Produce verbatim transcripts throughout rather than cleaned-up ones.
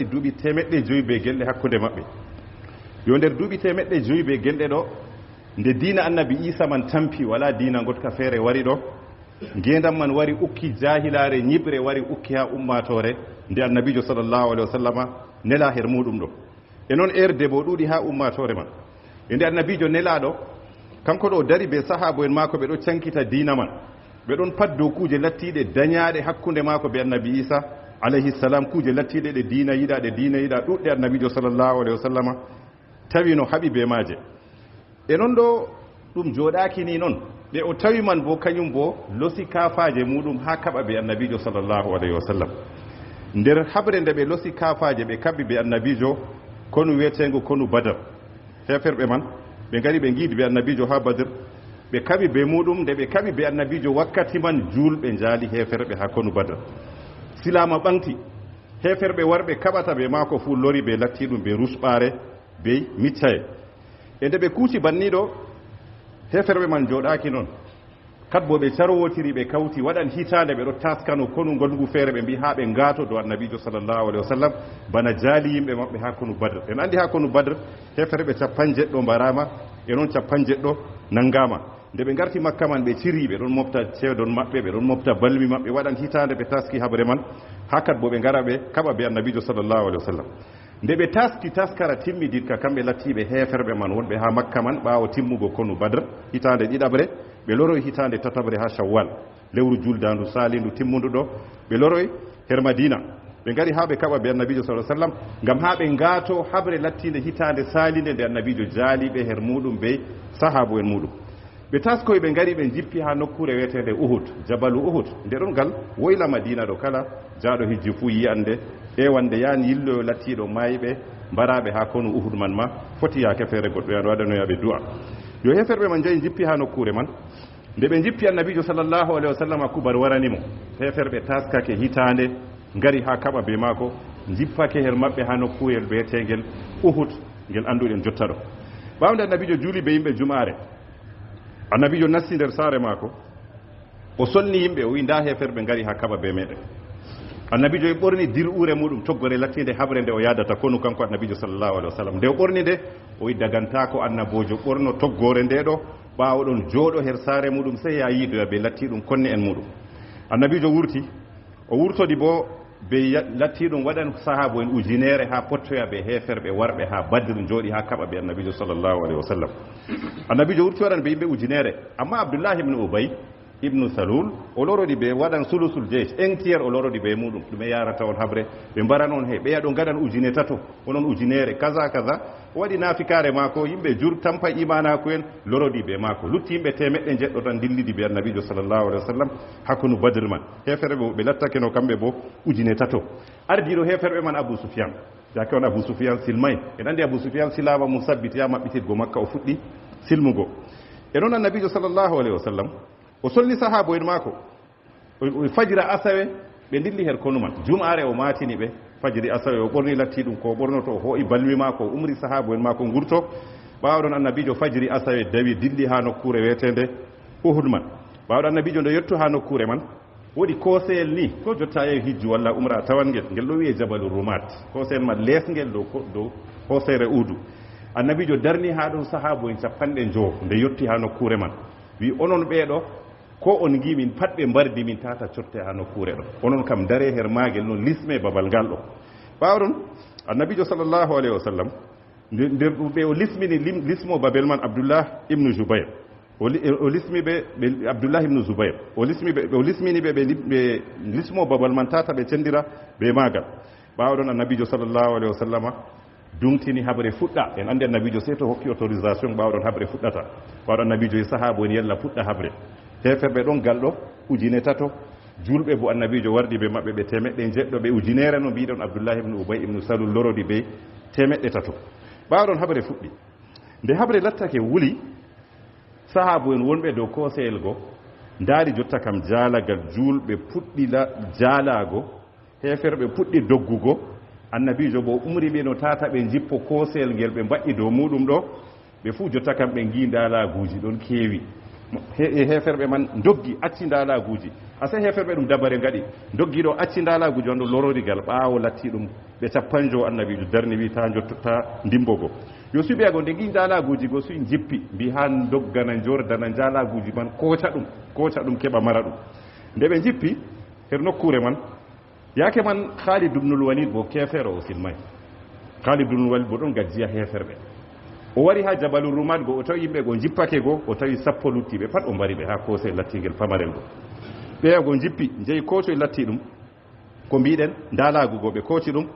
duuɓi teemeɗɗe jowi be genɗe hakkunde maɓɓe. Yo nder duuɓi teemeɗɗe jowi be genɗe ɗo, nde diina Annabi Iisa man tampi, walaa diina ngoɗka feere wari ɗo, ngeendam man wari ukki, jaahilaare, ñiɓre wari ukki haa ummaatoore nde Annabiijo sallallahu alaihi wasallama nelaa her muuɗum ɗo. E non eerde boo ɗuuɗi haa ummaatoore man. E nde Annabiijo nelaaɗo, kanko ɗo o dari bee sahaabo'en maako, ɓe ɗo cankita diina man. Ɓe ɗon paddo kuuje lattiiɗe danyaaɗe hakkunde maako bee Annabi Iisa alayhi salam, kuuje lattiiɗe ɗe diina yiɗaa, ɗe diina yiɗaa, ɗuuɗɗe Annabiijo sallallahu alaihi wasallama tawi no haɓi bee maaje. E non ɗo ɗum jooɗaaki ni non. Ɗe o tawi man boo, kañum boo losi kaafaaje muuɗum haa kaɓa bee Annabiijo sallallahu alaihi wasallam. Nder haɓre nde ɓe losi kaafaaje, ɓe kaɓi bee Annabiijo konu wi'eteengu konu Badr. Heeferɓe man, ɓe ngari ɓe ngiidi bee Annabiijo haa Badr. Ɓe kaɓi bee muuɗum, nde ɓe kaɓi bee Annabiijo wakkati man, juulɓe njaali heeferɓe haa konu Badr. Silaama ɓaŋgti. Heeferɓe warɓe kaɓata bee maako fuu lori bee lattiiɗum bee rusɓaare bee miccaye. E nde ɓe kuuci banni ɗo, heeferɓe man njooɗaaki non. Kadboo ɓe carwootiri, ɓe kawti, waɗan hitaande ɓe ɗo taaskano konu ngongu feere, ɓe mbi'i haa ɓe ngaato dow Annabiijo sallallahu alaihi wasallam, bana jaali yimɓe maɓɓe haa konu Badr. En anndi haa konu Badr, heeferɓe cappanɗe jeɗɗo mbaraama, e non cappanɗe jeɗɗo nanngaama. Nde ɓe ngarti Makka man, ɓe ciri, ɓe ɗon mofta ceedon maɓɓe, ɓe ɗon mofta balmi maɓɓe, waɗan hitaande ɓe taaski haɓre man, haa kadboo ɓe ngara ɓe kaɓa bee Annabiijo sallallahu alaihi wasallam. Nde ɓe taaski taaskara timmiditka, kamɓe lattiiɓe heeferɓe man wonɓe haa Makka man, ɓaawo timmugo konu Badr, hitaande ɗiɗaɓre, ɓe loroy hitaande tataɓre haa Shawwal, lewru juuldaandu, saaliindu, timmundu ɗo, ɓe loroy her Madiina. Ɓe ngari haa ɓe kaɓa bee Annabiijo sallallahu alaihi wasallam, ngam haa ɓe ngaato haɓre lattiinde hitaande saaliinde nde Annabiijo jaali ɓe her muuɗum bee sahaabo'en muuɗum. Ɓe taaskoy, ɓe ngari, ɓe njippi haa nokkuure wi'eteende Uhud, Jabalu Uhud. Nde ɗon ngal woyla Madiina ɗo, kala jaaɗo hijju fuu yi'an nde, eewan nde, yahan yilloyo lattiiɗo maayɓe mbaraaɓe haa konu Uhud man ma, foti yaake feere goɗɗo yahan waɗanoya ɓe du'a. Yo heeferɓe man njahi njippi haa nokkuure man. Nde ɓe njippi, Annabiijo sallallahu alaihi wasallam kubar warani mo. Heeferɓe taaskake hitaande, ngari haa kaɓa bee maako, njippake her maɓɓe haa nokkuuyel bi'eteengel Uhud, ngel annduɗen jotta ɗo. Ɓaawo nde Annabiijo juuli bee yimɓe jumaare, Annabiijo nasti nder saare maako, o solni yimɓe, o wi'i, "Ndaa heeferɓe ngari haa kaɓa bee meeɗen." Annabiijo e ɓorni dir'uure muuɗum, toggoore lattiinde haɓre nde o yaadata konu, kanko Annabiijo sallallahu alaihi wasallam. Nde o ɓorni nde, o wi'i, "Dagantaako Annaboojo ɓorno toggoore nde ɗo, ɓaawo ɗon jooɗo her saare muuɗum, sey yaa yiidoya bee lattiiɗum konne'en muuɗum." Annabiijo wurti, o wurtodi boo bee ya-, lattiiɗum waɗan sahaabo'en ujineere haa pottoya bee heeferɓe warɓe haa Badr, njooɗi haa kaɓa bee Annabiijo sallallahu alaihi wasallam. Annabiijo wurti waɗan bee yimɓe ujineere, ammaa Abdullahi ibn Ubay ibnu Salul, o lorodi bee waɗan sulusul jeysh, un tiers o lorodi bee muuɗum, ɗume yaarata on haɓre, ɓe mbaran on he, ɓe yaha ɗo ngaɗan ujine tato, onon ujineere, kaza, kaza. O waɗi naafikaare maako, yimɓe jur tampa imaanaaku'en lorodi bee maako. Lutti yimɓe teemeɗɗe njeɗɗo tan ndillidi bee Annabiijo sallallahu alaihi wasallam haa konu Badr man. Heeferɓe ɓe ɓe lattakeno kamɓe boo ujine tato. Ardiiɗo heeferɓe man Abu Sufyan. Yaake on Abu Sufyan silmay. En anndi Abu Sufyan silaama mum sabbiti haa maɓɓitirgo Makka, o fuɗɗi silmugo. E non Annabiijo sallallahu alaihi wasallam o solni sahaabo'en maako. O, o fajira asawe, ɓe ndilli her konu man. Jumaare o maatini ɓe. Fajiri asawe o ɓorni lattiiɗum ko o ɓornoto, o hoo'i balmi maako, o umri sahaabo'en maako ngurto. Ɓaawo ɗon Annabiijo fajiri asawe dawi dilli haa nokkuure wi'eteende Uhud man. Ɓaawo ɗon Annabiijo nde yottu haa nokkuure man, woodi kooseyel ni, ko jotta a yahi hijju walla umra a tawan ngel, ngel ɗo wi'e Jabalu Rumat. Kooseyel man leesngel dow ko-, dow hooseere Uhudu. Annabiijo darni haa ɗon sahaabo'en cappanɗe njowo nde yotti haa nokkuure man. Wi'i, "Onon ɓee ɗo, ko on ngi'i min pat ɓe mbardi min tata cotte haa nokkuure ɗo. Onon kam ndare her maagel non, lisme babal ngal ɗo." Ɓaawo ɗon, Annabiijo sallallahu alaihi wasallam, nde, nde ɓe o lismini lim-, lismo babel man Abdullah ibnu Jubair. O li-, o lismi ɓe, ɓe Abdullah ibnu Zubair. O lismi ɓe, o lismini ɓe, ɓe lim-, ɓe lismo babal man tata ɓe cendira bee maagal. Ɓaawo ɗon Annabiijo sallallahu alaihi wasallama duŋtini haɓre fuɗɗa. En anndi Annabiijo sey to hokki autorisation, ɓaawo ɗon haɓre fuɗɗata. Ɓaawo ɗon Annabiijo e sahaabo'en yalla puɗɗa haɓre. Heeferɓe ɗon gal ɗo ujine tato, juulɓe boo Annabiijo wardi bee maɓɓe ɓe teemeɗɗe njeɗɗo, ɓe ujineere no mbi'ɗon Abdullahi ibnu Ubay ibnu Salul lorodi bee teemeɗɗe tato. Ɓaawo ɗon haɓre fuɗɗi. Nde haɓre lattake wuli, sahaabo'en wonɓe dow kooseyel go ndaari jotta kam jaalagal, juulɓe puɗɗi la-, jaalaago, heeferɓe puɗɗi doggugo. Annabiijo boo umri ɓe no tata ɓe njippo kooseyel ngel ɓe mba'i dow muuɗum ɗo. Ɓe fuu jotta kam ɓe ngi'i ndaalaaguuji ɗon keewi. He-, heeferɓe man ndoggi, acci ndaalaaguuji. Asa heeferɓe ɗum dabare ngaɗi, ndoggi ɗo, acci ndaalaaguuji on ɗo lorori gal ɓaawo latti ɗum ɓe cappanjo annabiijo darni wi taa njotto, taa ndimbogo. Yo suɓiyago nde ngi ndaalaaguuji go suy njippi, mbi haa ndoggana njordana njaalaaguuji man, kooca ɗum, kooca ɗum keɓa mara ɗum. Nde ɓe njippi her nokkuure man, yaake man Khalid ibnul Walid bo keefeero o silmay. Khalid ibnul Walid bo ɗon gajiya heeferɓe. O wari haa Jabalur Rumat go, o tawi yimɓe go njippake go, o tawi sappo luttiɓe pat o mbari ɓe haa koosel lattingel pamarel go. Ɓeya go njippi, njeyi koocoy latti ɗum. Ko mbiɗen, ndaalaagu go ɓe kooci ɗum.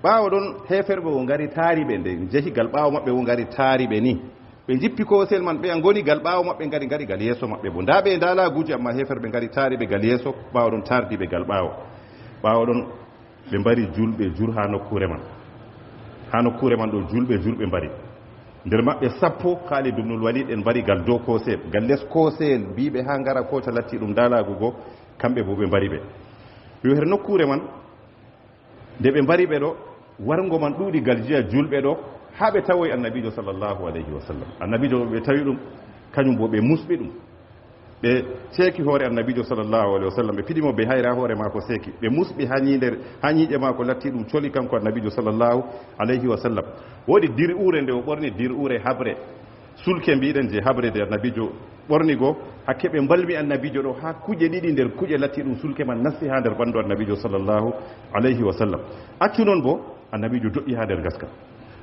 Ɓaawo ɗon heeferɓe o ngari taari ɓe, nde njehi gal ɓaawo maɓɓe o ngari taari ɓe ni. Ɓe njippi koosel man, ɓeya ngoni gal ɓaawo maɓɓe, ngari, ngari gal yeeso maɓɓe bo. Ndaa ɓe ndaalaaguuji, ammaa heeferɓe ngari taari ɓe gal yeeso, ɓaawo ɗon taardi ɓe gal ɓaawo. Ɓaawo ɗon ɓe mbari julɓe jur haa nokkuure man. Haa nokkuure man ɗo julɓe jur ɓe mbari. Nder maɓɓe sappo, Khalid ibnul Walid en mbari gal dow koosel, gal les koosel, mbiiɓe haa ngara kooca latti ɗum ndaalaagu go, kamɓe bo ɓe mbari ɓe. Yo her nokkuure man, nde ɓe mbari ɓe ɗo, warngo man ɗuuɗi gal jiya julɓe ɗo, haa ɓe tawoy annabiijo sallallahu alayhi wa sallam. Annabiijo ɓe tawi ɗum, kañum bo ɓe musɓi ɗum. Ɓe ceeki hoore annabiijo sallallahu alayhi wa sallam, ɓe piɗi mo be hayre haa hoore maako seeki. Ɓe musɓi haa ñiinder, haa ñiiƴe maako latti ɗum coli kanko annabiijo sallallahu alayhi wa sallam. Woodi dir'uure nde o ɓorni, dir'uure haɓre. Sulke mbiɗen je haɓre nde annabiijo ɓorni go, hakke ɓe mbalmi annabiijo ɗo haa kuuje ɗiɗi nder kuuje latti ɗum sulke man nasti haa nder ɓandu annabiijo sallallahu alayhi wa sallam. Accu non bo, annabiijo do'i haa nder ngaska.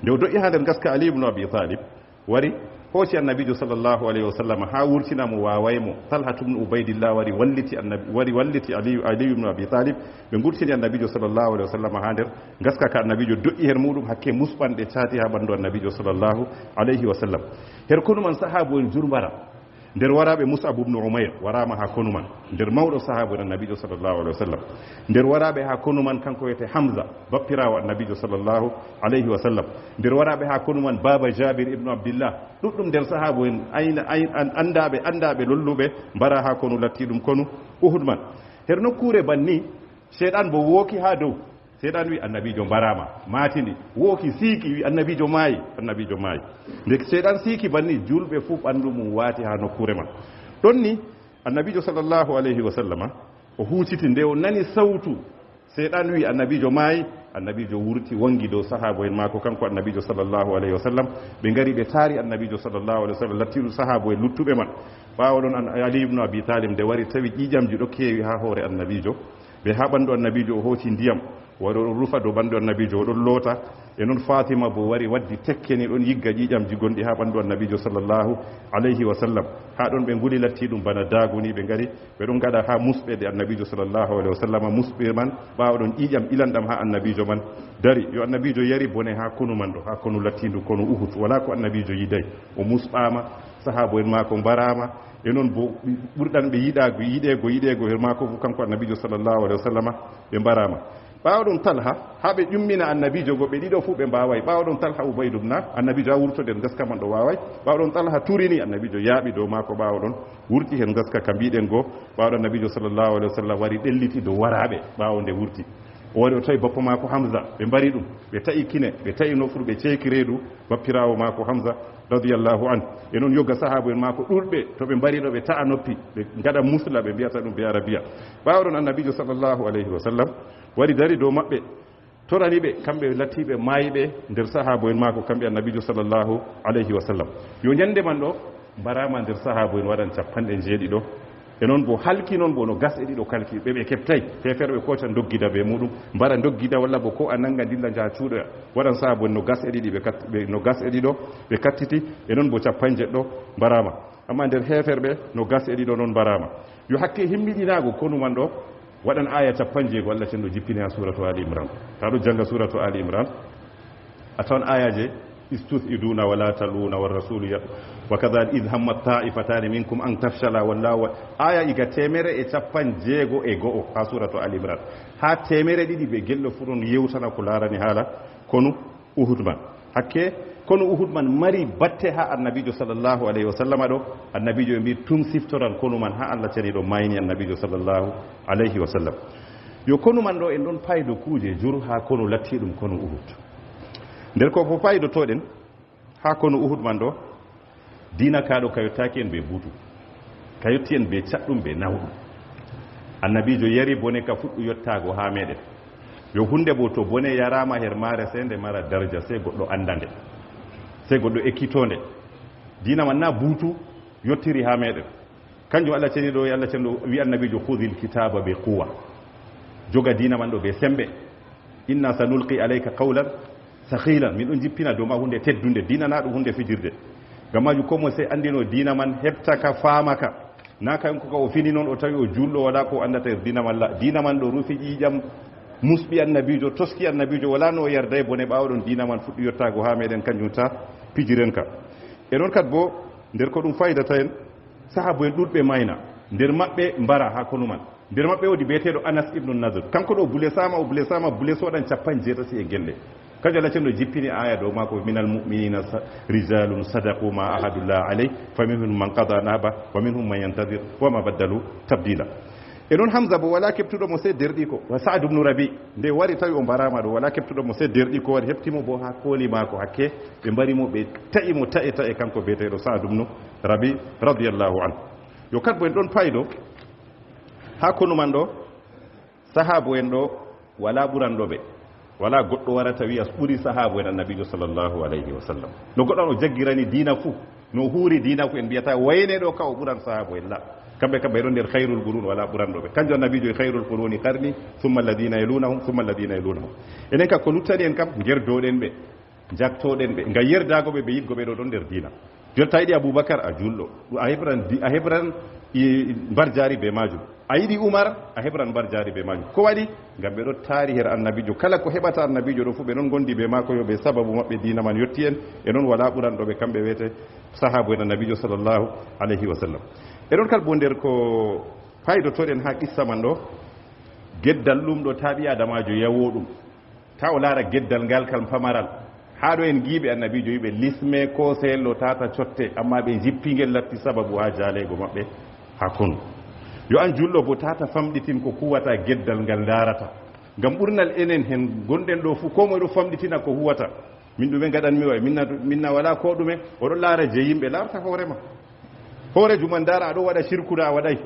Nde o do'i haa nder ngaska, Ali ibn Abi Talib wari, hooci annabiijo sallallahu alayhi wa sallam haa wurtina mo, waaway mo. Talha ibn Ubaydillah wari walliti annabi, wari walliti Ali, Ali ibn Abi Talib. Ɓe ngurtini annabiijo sallallahu alayhi wa sallam haa nder ngaska ka, annabiijo do'i her muɗum hakke musɓanɗe caati haa ɓandu annabiijo sallallahu alayhi wa sallam. Her konu man sahaabu en jur mbara. Nder waraaɓe Mus'ab ibn Umayr waraama haa konu man. Nder mawɗo sahaabu en annabiijo sallallahu alayhi wa sallam. Nder waraaɓe haa konu man kanko wiyete Hamza, bappiraawo annabiijo sallallahu alayhi wa sallam. Nder waraaɓe haa konu man baaba Jabir ibn Abdillah. Ɗuɗɗum nder sahaabu en ayna-, ay-, an-, anndaaɓe, anndaaɓe lolluɓe mbara haa konu latti ɗum konu Uhud man. Her nokkuure banni, seyɗan bo wooki haa dow. Seyɗan wi annabiijo mbaraama, maatini, wooki siiki, wi annabiijo maayi, annabiijo maayi. Nde seyɗan siiki banni, julɓe fuu ɓandu mum waati haa nokkuure man. Ɗon ni, annabiijo sallallahu alayhi wa sallama, o huuciti nde o nani sawtu. Seyɗan wi annabiijo maayi, annabiijo wurti wongi dow sahaabo'en maako, kanko annabiijo sallallahu alayhi wa sallam. Ɓe ngari ɓe taari annabiijo sallallahu alayhi wa sallam, lattiɗum sahaabo'en luttuɓe man. Ɓaawo ɗon an-, Ali ibn Abi Talib nde wari tawi ƴiiƴamji ɗo keewi haa hoore annabiijo. Ɓe haa ɓandu annabiijo, o hooci ndiyam, o wari o ɗon rufa dow ɓandu annabiijo, o ɗon loota. E non Fatima bo wari waddi tekke ni ɗon yigga ƴiiƴamji gonɗi haa ɓandu annabiijo sallallahu alayhi wa sallam. Haa ɗon ɓe nguli latti ɗum bana daagu ni, ɓe ngari ɓe ɗon ngaɗa haa musɓe ɗe annabiijo sallallahu alayhi wa sallam musɓe man. Ɓaawo ɗon ƴiiƴam ilanɗam haa annabiijo man dari. Yo annabiijo yari bone haa konu man ɗo, haa konu lattindu konu Uhud. Walaa ko annabiijo yiday. O musɓaama, sahaabo'en maako mbaraama. E non bo ɓurɗan ɓe yiɗaago, yiɗeego, yiɗeego her maako fu kanko annabiijo sallallahu alayhi wa sallama, ɓe mbaraama. Ɓaawo ɗon Talha, haa ɓe ƴummina annabiijo go, ɓe ɗiɗo fuu ɓe mbaaway. Ɓaawo ɗon Talha Ubaydullah, annabiijo haa wurto nder ngaska man ɗo waaway. Ɓaawo ɗon Talha turini annabiijo yaaɓi dow maako, ɓaawo ɗon wurti her ngaska ka mbiɗen go. Ɓaawo ɗon annabiijo sallallahu alayhi wa sallam wari ɗelliti dow waraaɓe ɓaawo nde wurti. O wari o tawi bappa maako Hamza, ɓe mbari ɗum, ɓe ta'i kine, ɓe ta'i nofru, ɓe ceeki reedu bappiraawo maako Hamza radiyallahu anhu. E non yoga sahaabo'en maako ɗuuɗɓe, to ɓe mbari ɗo ɓe ta'a noppi, ɓe ngaɗa musla, ɓe mbiyata ɗum be arabiya. Ɓaawo ɗon annabiijo sallallahu alayhi wa sallam wari dari dow maɓɓe, torani ɓe, kamɓe lattiiɓe maayɓe nder sahaabo'en maako, kamɓe annabiijo sallallahu alayhi wa sallam. Yo ñande man ɗo, mbaraama nder sahaabo'en waɗan cappanɗe njeeɗiɗo. E non bo halki non bo no gas e ɗiɗo kalki, ɓe, ɓe keɓtay. Heeferɓe kooca ndoggida be muɗum, mbara ndoggida walla bo ko a nanga ndilla njaha cuuɗoya. Waɗan sahaabo'en no gas e ɗiɗi ɓe kat-, ɓe no gas e ɗiɗo ɓe kattiti, e non bo cappanɗe jeeɗiɗo mbaraama. Amma nder heeferɓe no gas e ɗiɗo non mbaraama. Yo hakke himmiɗinaago konu man ɗo, waɗan aaya cappanɗe jeego Allah cenɗo jippini haa suuratu Ali Imran. Taa ɗo jannga suuratu Ali Imran, a tawan aayaaje, "Istuth'iduna wa la taluna wa rasulu ya-, wa kadhalika idh hammat ta'ifatani minkum an tafshala wallahu wa-," aaya iga teemere e cappanɗe jeego e go'o haa suuratu Ali Imran. Haa teemere ɗiɗi be gelɗo fuu ɗon yewtana ko laarani haala konu Uhud man. Hakke konu Uhud man mari batte haa annabiijo sallallahu alayhi wa sallama ɗo. Annabiijo ɓe mbi tum siftoran konu man haa Allah ceniiɗo mayni annabiijo sallallahu alayhi wa sallam. Yo konu man ɗo en ɗon paydo kuuje jur haa konu lattiiɗum konu Uhud. Nder ko fof paydotoɗen haa konu Uhud man ɗo, diina kaa ɗo ka yottaaki en be butu. Ka yotti en be caɗɗum, be nawɗum. Annabiijo yari bone ka fuɗɗu yottaago haa meɗen. Yo huunde boo to bone yaraama her maare, sey nde mara darja, sey goɗɗo annda nde, sey goɗɗo ekkitoo nde. Diina man na buutu yottiri haa meɗen. Kanjum Allah ceniiɗo, Allah ceniiɗo wi'i Annabiijo, "Khudhil kitaaba bi quwwa." Joga diina man ɗo be sembe. "Inna sanulqi alayka qawlan thaqilan." Min ɗon jippina dow ma huunde teddunde, diina na ɗum huunde fijirde. Ngam maajum, koo moye sey anndino diina man, heɓta ka, faama ka. Na kañum ko ka o fini noon, o tawi o juulɗo, walaa ko o anndata e diina man. La, diina man ɗo rufi ƴiiƴam, musɓi Annabiijo, toski Annabiijo, walaa no o yarda e bone. Ɓaawo ɗon diina man fuɗɗi yottaago haa meɗen, kanjum ta pijiren ka. E noon kadi boo, nder ko ɗum faydata en, sahaabu en ɗuuɗɓe mayna, nder maɓɓe mbara haa konu man. Nder maɓɓe woodi biyeteeɗo Anas ibnu Nadr. Kanko ɗo bulesaama, o bulesaama, buleso waɗan cappanɗe jeetati e gelle. Kanjum Allah cenɗo jippini aaya dow maako, "Minal mu'minina sa-, rijalun sadaqu ma ahadullah alayh, fa minhum man qada nahba, wa minhum man yantadir, wa ma baddalu tabdila." E noon Hamza bo walaa keɓtuɗo mo sey derɗiiko, wa Sa'ad ibnu Rabi. Nde wari tawi o mbaraama ɗo, walaa keɓtuɗo mo sey derɗiiko, wari heɓti mo bo haa kooli maako hakke, ɓe mbari mo, ɓe ta'i mo ta'e ta'e, kanko biyeteeɗo Sa'ad ibnu Rabi radiyallahu anhu. Yo kat bo en ɗon faydo haa konu man ɗo, sahaabu en ɗo, walaa ɓuranɗo ɓe. Walaa goɗɗo warata wi'a ɓuri sahaabu en Annabiijo sallallahu alayhi wa sallam. No goɗɗo o jaggirani diina fuu, no huuri diina fuu, en mbiyata wayne ɗo ka o ɓuran sahaabu en. La. Kamɓe kam ɓe ɗon nder khayrul qurun, walaa ɓuranɗo ɓe. Kanjum Annabiijo e khayrul quruni qarni, thumma alladhina yalunahum, thumma alladhina yalunahum. Enen kam ko luttani en kam, ngerdoɗen ɓe. Njaktooɗen ɓe, ngam yerdaago ɓe, ɓe yiɗgo ɓe ɗo ɗon nder diina. Jotta a yiɗi Abubakar, a juulɗo, a heɓran di-, a heɓran i-, mbarjaari bee maajum. A yiɗi Umar, a heɓran mbarjaari bee maajum. Ko waɗi? Ngam ɓe ɗo taari her Annabiijo. Kala ko heɓata Annabiijo ɗo fuu, ɓe ɗon ngondi bee maako, yo ɓe sababu maɓɓe diina man yotti en. E noon walaa ɓuranɗo ɓe, kamɓe wiyete sahaabu en Annabiijo sallallahu alayhi wa sallam. E ɗon kadi bo nder ko faydotoɗen haa qissa man ɗo, geddal ɗum ɗo taa ɓii Aadamaajo yawo ɗum. Taa o laara geddal ngal kam pamaral. Haa ɗo en ngiiɓe Annabiijo wi'ɓe lisme kooseyel ɗo tata cotte, amma ɓe njippi ngel latti sababu haa jaaleygo maɓɓe haa konu. Yo an juulɗo bo tata famɗitin ko kuwata geddal ngal ndaarata. Ngam ɓurnal enen hen gonɗen ɗo fuu, koo moye ɗo famɗitina ko huwata. Min ɗume ngaɗanmi wa'i? Min na, min na walaa koo ɗume. O ɗo laara je yimɓe, laarta hoore ma. Hooreejo ma ndaara, a ɗo waɗa shirku na a waɗay.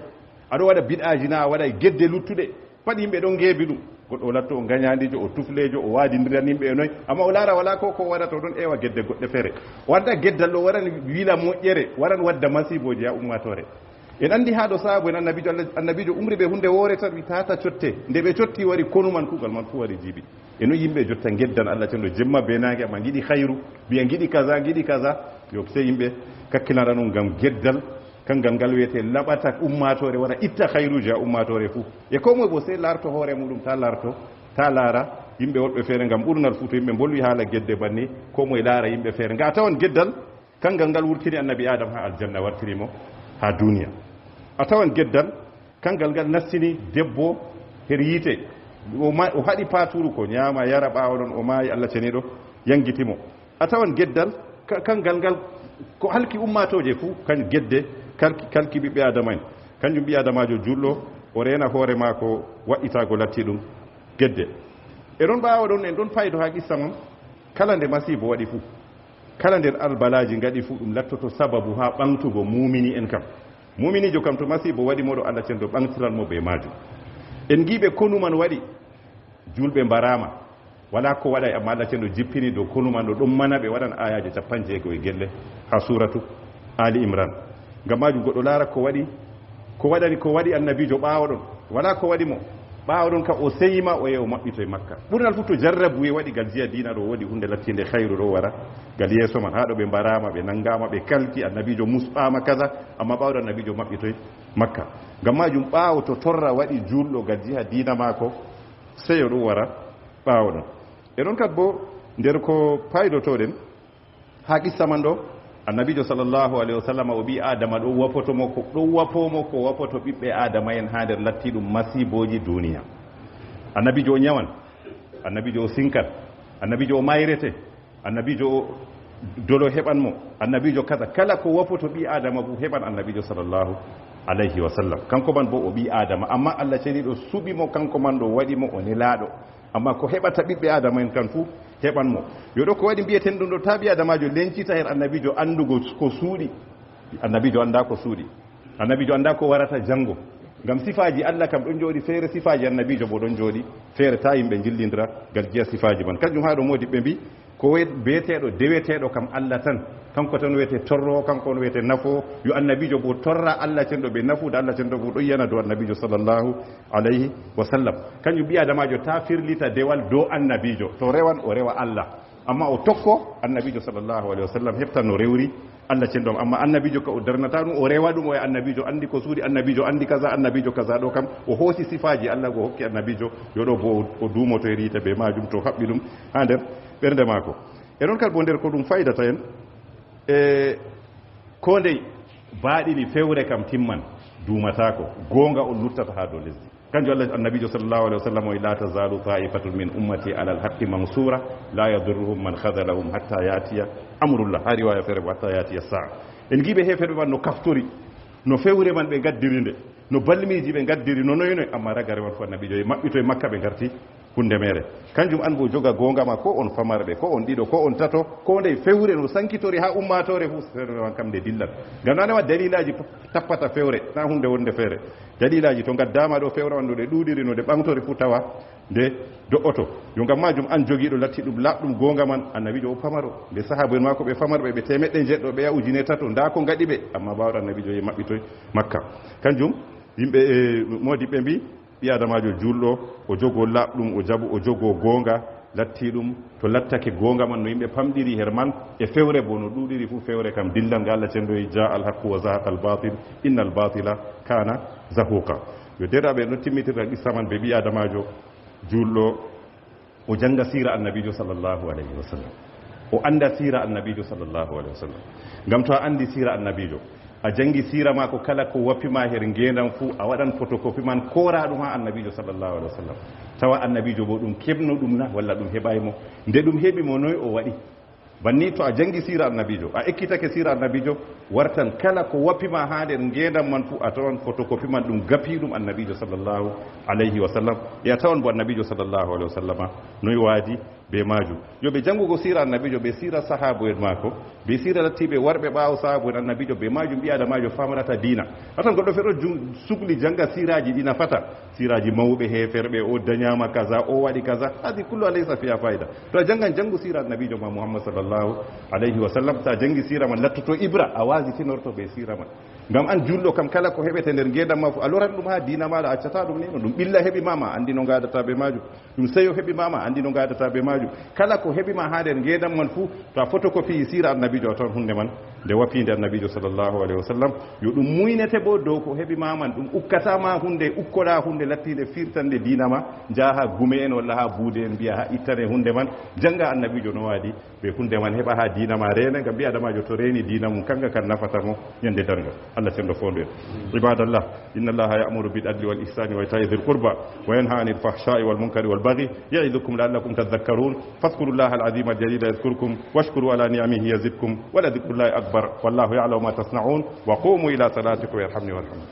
A ɗo waɗa bid'aaji na a waɗay. Gedde luttuɗe. Pat yimɓe ɗon ngeebi ɗum. Goɗɗo o latto o ngañaandiijo, o tufleejo, o waadindiran yimɓe e noy. Amma o laara walaa ko, ko o waɗata, o ɗon eewa gedde goɗɗe feere. O adda geddal ɗo warani wila moƴƴere, waran wadda masiibooji haa ummaatoore. En anndi haa ɗo saabu en annabiijo Allah, annabiijo umri ɓe huunde woore tan, wi tata cotte. Nde ɓe cotti wari konu man, kuugal man fuu wari jiibi. E noon yimɓe jotta ngeddan Allah cenɗo jemma bee naange, amma ngiɗi khayru, mbiya ngiɗi kaza, ngiɗi kaza. Yo sey yimɓe kakkilana ɗum ngam geddal. Kanngal ngal wiyetee laɓata ummaatoore, wara itta khayruuji haa ummaatoore fuu. E koo moye boo sey laarto hoore muuɗum, taa laarto, taa laara yimɓe woɗɓe feere, ngam ɓurnal fuu to yimɓe mbolwi haala gedde banni, koo moye laara yimɓe feere. Nga a tawan geddal, kanngal ngal wurtini annabi Aadam haa aljanna, wartiri mo haa duuniya. A tawan geddal, kanngal ngal nastini debbo her yiite. O ma-, o haɗi paatuuru ko nyaama, yara, ɓaawo ɗon o maayi, Allah ceniiɗo yangiti mo. A tawan geddal, ka-, kanngal ngal ko halki ummaatooje fuu, kan gedde, kalki, kalki ɓiɓɓe Aadama en. Kanjum ɓii Aadamaajo juulɗo, o reena hoore maako waɗɗitaago latti ɗum gedde. E ɗon ɓaawo ɗon, en ɗon faydo haa qissa man, kala nde masiibo waɗi fuu, kala nder albalaaji ngaɗi fuu, ɗum lattoto sababu haa ɓaŋgtugo muumini en kam. Muuminiijo kam to masiibo waɗi mo ɗo, Allah cenɗo ɓaŋgtiran mo bee maajum. En ngiiɓe konu man waɗi, juulɓe mbaraama. Walaa ko waɗay, amma Allah cenɗo jippini dow konu man ɗo, ɗon mana ɓe waɗan aayaaje cappanɗe jeego e gelle haa suuratu Ali Imran. Ngam maajum goɗɗo laara ko waɗi, ko waɗani, ko waɗi annabiijo ɓaawo ɗon. Walaa ko waɗi mo. Ɓaawo ɗon ka o seyi ma, o yehi o maɓɓitoy Makka. Ɓurnal fuu to jarrabuye waɗi ngal jiya diina ɗo woodi huunde lattiinde khayru ɗo wara ngal yeeso man. Haa ɗo ɓe mbaraama, ɓe nanngaama, ɓe kalki, annabiijo musɓaama kaza, amma ɓaawo ɗon annabiijo maɓɓitoy Makka. Ngam maajum ɓaawo to torra waɗi juulɗo ngal jiha diina maako, seyo ɗum wara ɓaawo ɗon. E noon kadi boo nder ko paydotoɗen, haa qissa man ɗo, annabiijo sallallahu alayhi wa sallam o ɓii Aadama ɗo wapoto mo ko, ɗo wapo mo ko wapoto ɓiɓɓe Aadama en haa nder latti ɗum masiibooji duuniya. Annabiijo o nyawan, annabiijo o sinkan, annabiijo o mayrete, annabiijo o dolo heɓan mo, annabiijo kaza. Kala ko wapoto ɓii Aadama fuu heɓan annabiijo sallallahu alayhi wa sallam. Kanko man boo o ɓii Aadama, amma Allah ceniiɗo suɓi mo, kanko man ɗo waɗi mo o nelaaɗo. Amma ko heɓata ɓiɓɓe Aadama en kan fuu, heɓan mo. Yo ɗo ko waɗi mbiyeten ɗum ɗo, taa ɓii Aadamaajo lencita her annabiijo anndugo ko suuɗi. Annabiijo anndaa ko suuɗi. Annabiijo anndaa ko warata janngo. Ngam sifaaji Allah kam ɗon jooɗi feere, sifaaji annabiijo boo ɗon jooɗi feere, taa yimɓe njillindira gal giya sifaaji man. Kanjum haa ɗo moodibɓe mbi, ko we-, beeteeɗo, deweteeɗo kam Allah tan, kanko tan wiyete torroowo, kanko on wiyete nafoowo. Yo annabiijo boo torra Allah cenɗo bee nafu, da Allah cenɗo boo ɗon yana dow annabiijo sallallahu alayhi wa sallam. Kanjum ɓii aadamaajo taa firlita dewal dow annabiijo, to rewan o rewa Allah. Amma o tokko annabiijo sallallahu alayhi wa sallam, hefta no rewri Allah cenɗo. Amma annabiijo ka o darnata ɗum, o rewa ɗum, o wi'a annabiijo anndi ko suuɗi, annabiijo anndi kaza, annabiijo kaza. Ɗo kam o hoosi sifaaji Allah go hokki annabiijo, yo ɗo boo o duumoto e yiite bee maajum, to haɓɓi ɗum haa nder ɓernde maako. E non kadi boo nder ko ɗum faydata en, e koo ndey baaɗini fewre kam timman, duumataako, goonga on luttata haa dow lesdi. Kanjum Allah, annabiijo sallallahu alayhi wa sallam o wi'i, "La tazalu ta'ifatun min ummati ala al-haqqi mansura, la yadurruhum man khadhalahum hatta ya'tiya amrullah." Haa riwaaya feere boo, "Hatta ya'tiya sa'a." En ngi'i ɓe heeferɓe man no kaftori, no fewre man ɓe ngaddiri nde, no balmiiji ɓe ngaddiri, no noy noy, amma ragare man fuu annabiijo e maɓɓito e Makka ɓe ngarti huunde meere. Kanjum an boo joga goonga ma, ko on famarɓe, ko on ɗiɗo, ko on tato, koo ndey fewre no sankitori haa ummaatoore fuu, fewre man kam nde dillan. Ngam nane wa daliilaaji tappata fewre, na huunde wonde feere. Daliilaaji to ngaddaama ɗo fewre on no ɗe ɗuuɗiri, no ɗe ɓaŋtori fuu tawa nde do'oto. Yo ngam maajum an jogiiɗo latti ɗum laaɓɗum goonga man, annabiijo o pamaro, nde sahaaba en maako ɓe famarɓe, ɓe teemeɗɗe njeɗɗo, ɓe ya ujine tato, ndaa ko ngaɗi ɓe, amma ɓaawoɗo annabiijo yehi maɓɓitoy Makka. Kanjum yimɓe, e, moodibɓe mbi, ɓii aadamaajo juulɗo, o jogo laaɓɗum, o jaɓo, o jogo goonga, latti ɗum, to lattake goonga man no yimɓe pamɗiri her man, e fewre boo no ɗuuɗiri fuu, fewre kam dillan. Ngal Allah cenɗo wi'i, "Jaa al-haqqu wa zahaqa al-batil, inna al-batila kana zahuqa." Yo deerɗaaɓe, no timmitirta qissa man bee ɓii aadamaajo juulɗo, o jannga siira annabiijo sallallahu alayhi wa sallam. O annda siira annabiijo sallallahu alayhi wa sallam. Ngam to a anndi siira annabiijo, a janngi siira maako, kala ko wapi ma her ngeendam fuu, a waɗan photocopie man, koora ɗum haa annabiijo sallallahu alayhi wa sallam. Tawa annabiijo boo ɗum keɓno ɗum na, walla ɗum heɓaay mo? Nde ɗum heɓi mo, noy o waɗi? Banni to a janngi siira annabiijo, a ekkitake siira annabiijo, wartan kala ko wapi ma haa nder ngeendam man fuu, a tawan photocopie man ɗum gapi ɗum annabiijo sallallahu alayhi wa sallam. E a tawan boo annabiijo sallallahu alayhi wa sallama noy waadi bee maajum. Yo ɓe janngugo siira annabiijo, bee siira sahaabo'en maako, bee siira lattiiɓe warɓe ɓaawo sahaabo'en annabiijo, bee maajum ɓii aadamaajo famrata diina. A tawan goɗɗo feere ɗo jun-, sukli jannga siiraaji ɗi nafata. Siiraaji mawɓe heeferɓe, o danyaama kaza, o waɗi kaza. Hadi kullu laysa fiha fayda. To a janngan, janngu siira annabiijo ma Muhammad sallallahu alayhi wa sallam. To a janngi siira man, lattoto ibra, a waazitinorto bee siira man. Ngam an juulɗo kam, kala ko heɓete nder ngeendam ma fuu, a loran ɗum haa diina maaɗa, a accataa ɗum ni. No ɗum ɓilla heɓi ma, ma anndi no ngaadata bee maajum. Ɗum seyo heɓi ma, ma anndi no ngaadata bee maajum. Kala ko heɓi ma haa nder ngeendam man fuu, to a photocopie siira annabiijo, a tawan huunde man nde wapiinde annabiijo sallallahu alayhi wa sallam. Yo ɗum muynete boo dow ko heɓi ma man, ɗum ukkataa ma huunde, ukkoɗaa huunde lattiinde firtannde diina ma, njaha haa gume en walla haa buude en, mbi'a haa ittane huunde man, jannga annabiijo no waadi bee huunde man, heɓa haa diina ma reene, ngam ɓii aadamaajo to reeni diina mum, kanga kan nafata mo ñande darngal. Allah cenɗo foondu en. Ibadallah, inna Allaha ya'muru bil adli wal ihsani wa ita'i dhil qurba wa yanha anil fahsha'i wal munkari wal baghi ya'idukum la'allakum tadhakkarun. Fadhkurullaha al azima al jalila yadhkurkum washkuru ala ni'amihi yazidkum wa la dhikrullahi akbar. Wallahu ya'lamu ma tasna'un. Wa qumu ila salatikum yarhamni wa yarhamkum.